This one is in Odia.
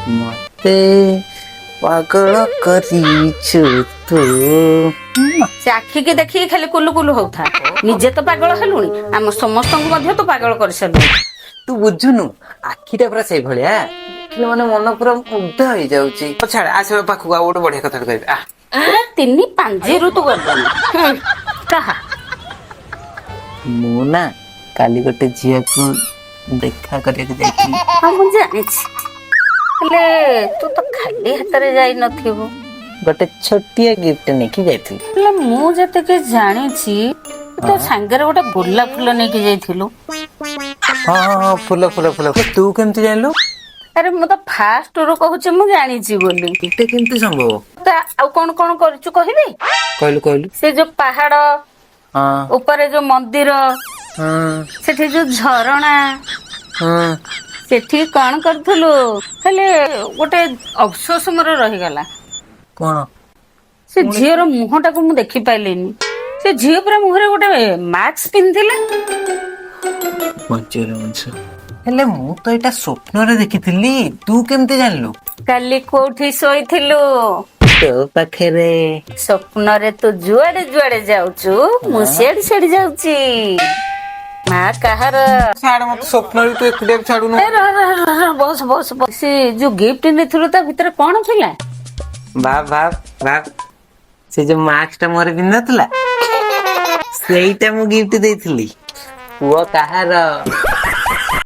ମତେ ପାଗଳ କରିଛୁ ତୁ। ସେ ଆଖିକି ଦେଖିକି ଖାଲି କୁଲୁ କୁଲୁ ହଉଥା। ନିଜେ ତ ପାଗଳ ହେଲୁଣି, ଆମ ସମସ୍ତଙ୍କୁ ମଧ୍ୟ ତୁ ପାଗଳ କରିସାରିଲୁଣି। ତୁ ବୁଝୁନୁ, ଆଖିଟା ପୁରା ସେଇଭଳିଆ ଦେଖିଲେ ମାନେ ମନ ପୁରା ମୁଗ୍ଧ ହେଇଯାଉଛି। ଛାଡ, ଆସିବା ପାଖକୁ, ଆଉ ଗୋଟେ ବଢିଆ କଥା କହିବି ଆ। ପୁରା ତିନି ପାଞ୍ଜିରୁ ତୁ ଗଲୁଣି। କାହା? ମୁଁ ନା କାଲି ଗୋଟେ ଝିଅକୁ ଦେଖା କରିବାକୁ ଯାଇଥିଲି। ହଁ, ମୁଁ ଜାଣିଛି। ହେଲେ ତୁ ତ ଖାଲି ହାତରେ ଯାଇନଥିବୁ? ଗୋଟେ ଛୋଟିଆ ଗିଫ୍ଟ ନେଇକି ଯାଇଥିଲି। ହେଲେ ମୁଁ ଯେତିକି ଜାଣିଛି, ତୁ ତୋ ସାଙ୍ଗରେ ଗୋଟେ ଗୋଲାପ ଫୁଲ ନେଇକି ଯାଇଥିଲୁ। ହଁ, ଫୁଲ ଫୁଲ ଫୁଲ, ତୁ କେମିତି ଜାଣିଲୁ? ଆରେ, ମୁଁ ତ ଫାଷ୍ଟ ରୁ କହୁଛି ମୁଁ ଜାଣିଛି ବୋଲି। ଏଇଟା କେମିତି ସମ୍ଭବ? ତା ଆଉ କଣ କଣ କରିଛୁ କହିବି? କହିଲୁ, କହିଲୁ। ସେ ଯୋଉ ପାହାଡ ଉପରେ ଯୋଉ ମନ୍ଦିର, ସେଠି ଯୋଉ ଝରଣା, ସେଠି କଣ କରୁଥିଲୁ? ହେଲେ ଗୋଟେ ଅଫସୋସ ମୋର ରହିଗଲା। କଣ? ସେ ଝିଅର ମୁହଁଟାକୁ ମୁଁ ଦେଖି ପାରିଲିନି। ସେ ଝିଅ ପୁରା ମୁହଁରେ ଗୋଟେ ମାସ୍କ ପିନ୍ଧିଥିଲା। ବଞ୍ଚିଗଲା ମଣିଷ। ହେଲେ ମୁଁ ତ ଏଇଟା ସ୍ୱପ୍ନରେ ଦେଖିଥିଲି, ତୁ କେମିତି ଜାଣିଲୁ? କାଲି କୋଉଠି ଶୋଇଥିଲୁ? ତୋ ପାଖରେ। ସ୍ୱପ୍ନରେ ତୁ ଯୁଆଡେ ଯୁଆଡେ ଯାଉଛୁ, ମୁଁ ସିଆଡେ ସିଆଡେ ଯାଉଛି। ମା କାହାର? ଛାଡ ମତେ, ସ୍ୱପ୍ନରେ ତୁ ଏକୁଟିଆ ବି ଛାଡୁନୁ। ଏ ରହ ରହ ରହ ରହ, ବସ ବସ ବସ। ସେ ଯୋଉ ଗିଫ୍ଟ ନେଇଥିଲୁ, ତା ଭିତରେ କଣ ଥିଲା? ଭାବ ଭାବ ଭାବ, ସେ ଯୋଉ ମାସ୍କ ଟା ମୋର ପିନ୍ଧିନଥିଲା, ସେଇଟା ମୁଁ ଗିଫ୍ଟ ଦେଇଥିଲି। ପୁଅ କାହାର?